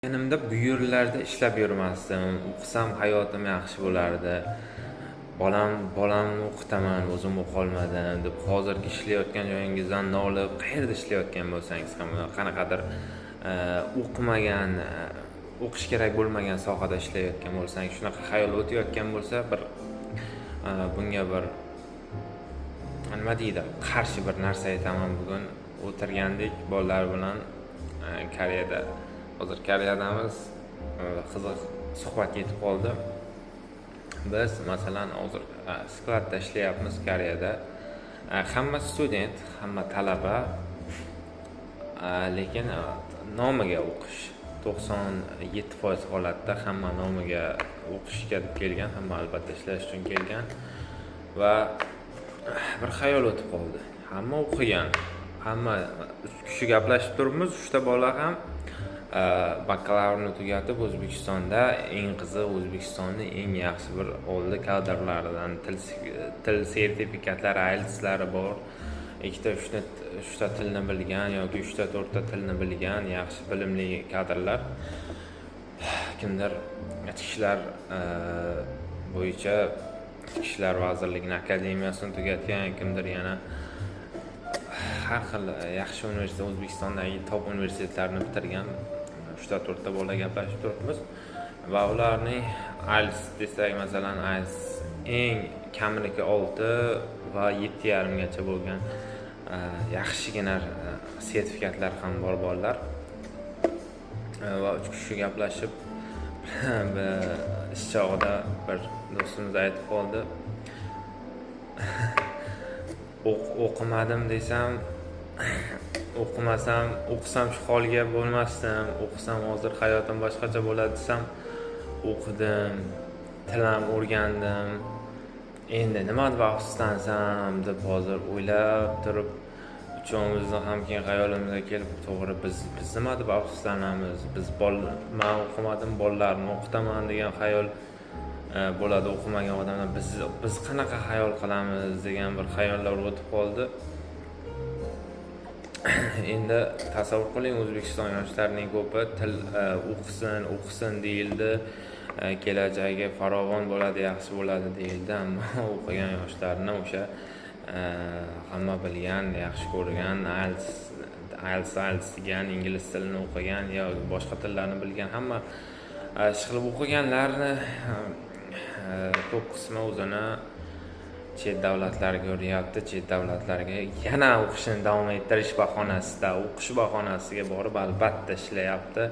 O'qiganimda bu yerlarda ishlab yurmasdim. O'qisam, hayotim yaxshi bo'lardi. Bolamni o'qitaman, o'zim o'qolmadim deb hozirgi ishlayotgan joyingizdan nolib, qayerda ishlayotgan bo'lsangiz ham, qanaqadir o'qimagan, o'qish kerak bo'lmagan sohada ishlayotgan bo'lsangiz, shunaqa xayol o'tayotgan bo'lsa, bir bunga bir nima deydi, qarshi bir narsa aytaman. Bugun o'tirgandik bolalar bilan Koreyada. Hozir Koreyadamiz. Qiziq suhbat ketib qoldi. Biz, masalan, hozir skladda ishlayapmiz Koreyada. Hamma student, hamma talaba, lekin nomiga o'qish, 97% holatda hamma nomiga o'qishga deb kelgan, hamma albatta ishlash uchun kelgan. Va bir xayol o'tib qoldi: hamma o'qigan, hamma, uch kishi gaplashib turibmiz, uchta bola ham bakalavrni tugatib, O'zbekistonda, eng qizig'i, O'zbekistonni eng yaxshi bir oldi kadrlaridan, til sertifikatlari, IELTSlari bor, ikkita, uchta tilni bilgan yoki uchta, to'rtta tilni bilgan yaxshi bilimli kadrlar. Kimdir ichki ishlar bo'yicha Ichki ishlar vazirligini akademiyasini tugatgan, kimdir yana har xil yaxshi universitet, O'zbekistondagi top universitetlarni bitirgan uchta, to'rtta bola gaplashib turibmiz. Va ularning IELTS desak, masalan, IELTS eng kaminiki 6 va 7,5gacha bo'lgan, yaxshigina sertifikatlar ham bor bolalar. Va uch kishi gaplashib, ish chog'ida bir do'stimiz aytib qoldi: "O'qimadim desam, o'qimasam, o'qisam shu holga bo'lmasdim, o'qisam hozir hayotim boshqacha bo'ladi desam, o'qidim, til ham o'rgandim, endi nima deb afsuslansam", deb hozir o'ylab turib, uchovimizni ham keyin xayolimizga kelib, to'g'ri, biz nima deb afsuslanamiz? Biz man o'qimadim, bolalarimni o'qitaman degan xayol bo'ladi o'qimagan odamlar. Biz qanaqa xayol qilamiz degan bir xayollar o'tib qoldi. Endi tasavvur qiling, O'zbekiston yoshlarining ko'pi til o'qisin, o'qisin deyildi, kelajagi farovon bo'ladi, yaxshi bo'ladi deyildi. Ammo o'qigan yoshlarni o'sha hamma bilgan, yaxshi ko'rgan IELTS, IELTS, IELTS degan ingliz tilini o'qigan yo boshqa tillarni bilgan, hamma ishqilib o'qiganlarni ko'p qismi o'zini chet davlatlarga uryapti. Chet davlatlarga yana o'qishini davom ettirish bahonasida, o'qish bahonasiga borib, albatta ishlayapti.